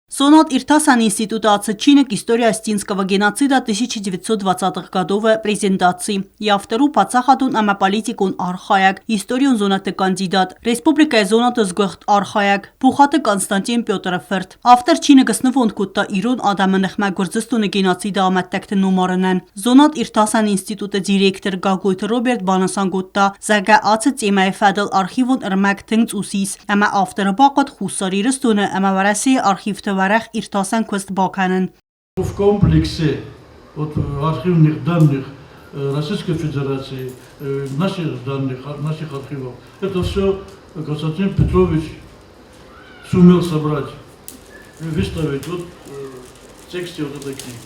Зонад-иртасӕн институты ацыд чиныг «История осетинского геноцида 1920-х годов-ы презентаци. Йӕ автор у паддзахадон ӕмӕ политикон архайӕг, историон зонӕдты кандидат, республикӕйы зонады сгуыхт архайӕг Пухаты Константин Петры фырт. Автор чиныг снывонд кодта ирон адӕмы ныхмӕ Гуырдзыстоны геноциды амӕттӕгты номарынӕн. Зонад-иртасӕн институты директор Гаглойты Роберт банысан кодта, зӕгъгӕ, ацы темӕйы фӕдыл архивон ӕрмӕг тынг цъус ис, ӕмӕ авторы бахъуыд Хуссар Ирыстоны ӕмӕ Уӕрӕсейы архивты уӕрӕх иртасӕн куыст бакӕнын. В комплексе вот архивных данных Российской Федерации, наших данных, наших архивов, это все Константин Петрович сумел собрать и выставить вот в тексте вот этой книги.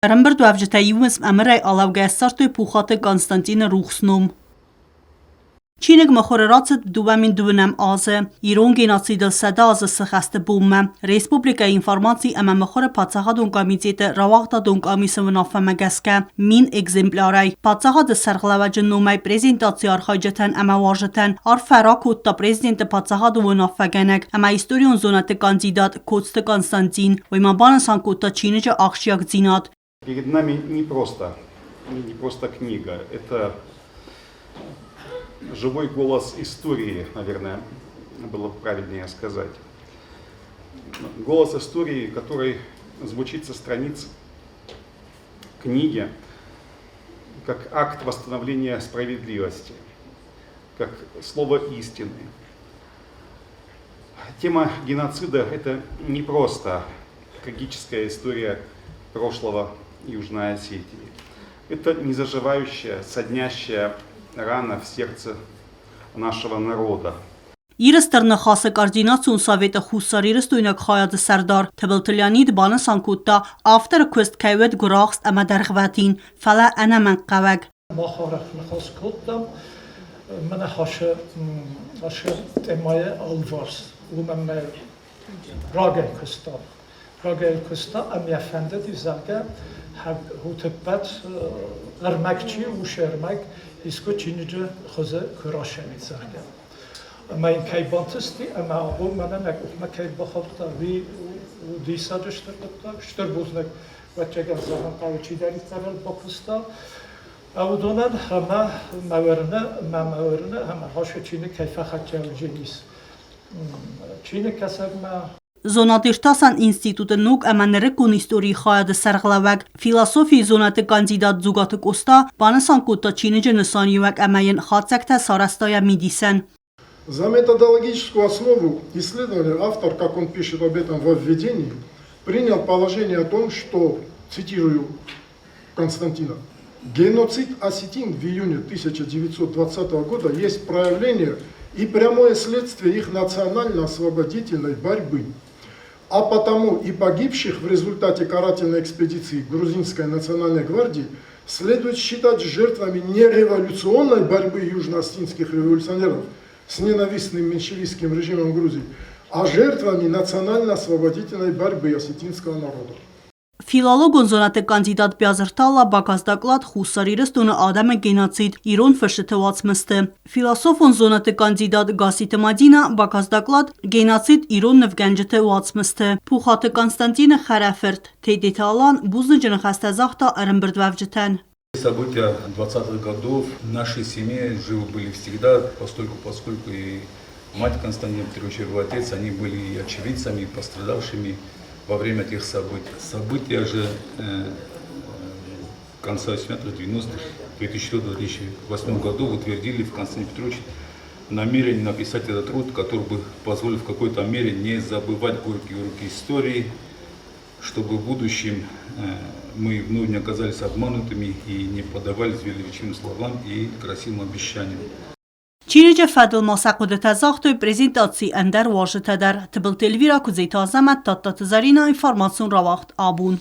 Ӕрӕмбырдуӕвджытӕ иу уысм ӕмырӕй алӕугӕ ссардтой Пухаты Константины рухс ном. Чиныг мыхуыры рацыд 2002 азы ирон геноцидыл 100 азы сыхӕсты бонмӕ. Республикӕйы информаци ӕмӕ мыхуыры паддзахадон комитеты рауагъдадон къамисы уынаффӕмӕ гӕсгӕ 1000 экземплярӕй паддзахады сӕргълӕууӕджы номӕй презентацийы архайджытӕн ӕмӕ уазджытӕн арфӕ ракодта президенты паддзахадон уынаффӕгӕнӕг ӕмӕ историон зонӕдты кандидат Коцты Константин. Уый ма банысан кодта чиныджы ахсджиагдзинад. Перед нами не просто книга, это живой голос истории, наверное, было бы правильнее сказать. Голос истории, который звучит со страниц книги, как акт восстановления справедливости, как слово истины. Тема геноцида – это не просто трагическая история прошлого Южной Осетии. Это незаживающая, саднящая рана в сердце нашего народа. Иры Стыр Ныхасы координацион советы хуссарирыстойнаг хайады сӕрдар Тыбылты Леонид банысан кодта, авторы куыст кӕй уыд гуырахст ӕмӕ дӕргъвӕтин, фӕлӕ ӕнӕмӕнгхъӕуӕг. Мах арӕх ныхас кодтам мӕнӕ ашы темӕйы алыварс, уымӕн мӕ рагӕй куыстам. Рагӕй куыста ӕмӕ йӕ фӕндыди, зӕгъгӕ, утӕппӕт ӕрмӕг чи у, уыцы ӕрмӕг искуы чиныджы хуызы куы рацӕуид, зӕгъгӕ. Ӕмӕ йын кӕй бантысти ӕмӕ абон мӕнӕ нӕ къухмӕ кӕй бахаудта, уый у диссаджы стыр хъуыддаг, стыр бузныг ӕвӕццӕгӕн зӕгъын хъӕуы, чидӕриддӕр ыл бакуыста, уыдонӕн ӕмӕ мӕ уырны, мӕ уырны, ӕмӕ ацы чиныг кӕй фӕхӕццӕ уыдзӕнис чиныгкӕсӕгмӕ. Зонад-иртасӕн институты ног ӕмӕ нырыккон историйы хайады сӕргълӕууӕг, философийы зонӕдты кандидат Дзугаты Къоста банысан кодта чиныджы нысаниуӕг ӕмӕ йын хатдзӕгтӕ сарӕзта йӕ мидисӕн. За методологическую основу исследования автор, как он пишет об этом во введении, принял положение о том, что, цитирую Константина, геноцид осетин в июне 1920 года есть проявление и прямое следствие их национально-освободительной борьбы. А потому и погибших в результате карательной экспедиции Грузинской национальной гвардии следует считать жертвами не революционной борьбы южно-осетинских революционеров с ненавистным меньшевистским режимом Грузии, а жертвами национально-освободительной борьбы осетинского народа. Филологон зонӕдты кандидат Биазырты Алла бакаст доклад Хуссар Ирыстоны адӕмы геноцид ирон фысджыты уацмысты. Философон зонӕдты кандидат Гасситы Мадинӕ бакаст доклад Геноцид ирон нывгӕнджыты уацмысты. Пухаты Константины хӕрӕфырт Тедеты Алан бузныджы ныхӕстӕ загъта ӕрӕмбырдуӕвджытӕн. События 20-х годов в нашей семье живы были всегда, постольку, поскольку и мать Константина Петровича, его отец, они были и очевидцами, и пострадавшими во время тех событий. События же конца 80-х, 90-х, 2004-2008 году утвердили в Константине Петровиче намерение написать этот труд, который бы позволил в какой-то мере не забывать горькие уроки истории, чтобы в будущем мы вновь не оказались обманутыми и не поддавались велеречивым словам и красивым обещаниям. Чиныджы фӕдыл ма сӕ хъуыдытӕ загътой презентацийы ӕндӕр уазджытӕ дӕр. Тыбылты Эльвирӕ, Куыдзеты Азӕмӕт, Тадтаты Зӕринӕ, информацион рауагъд «Абон».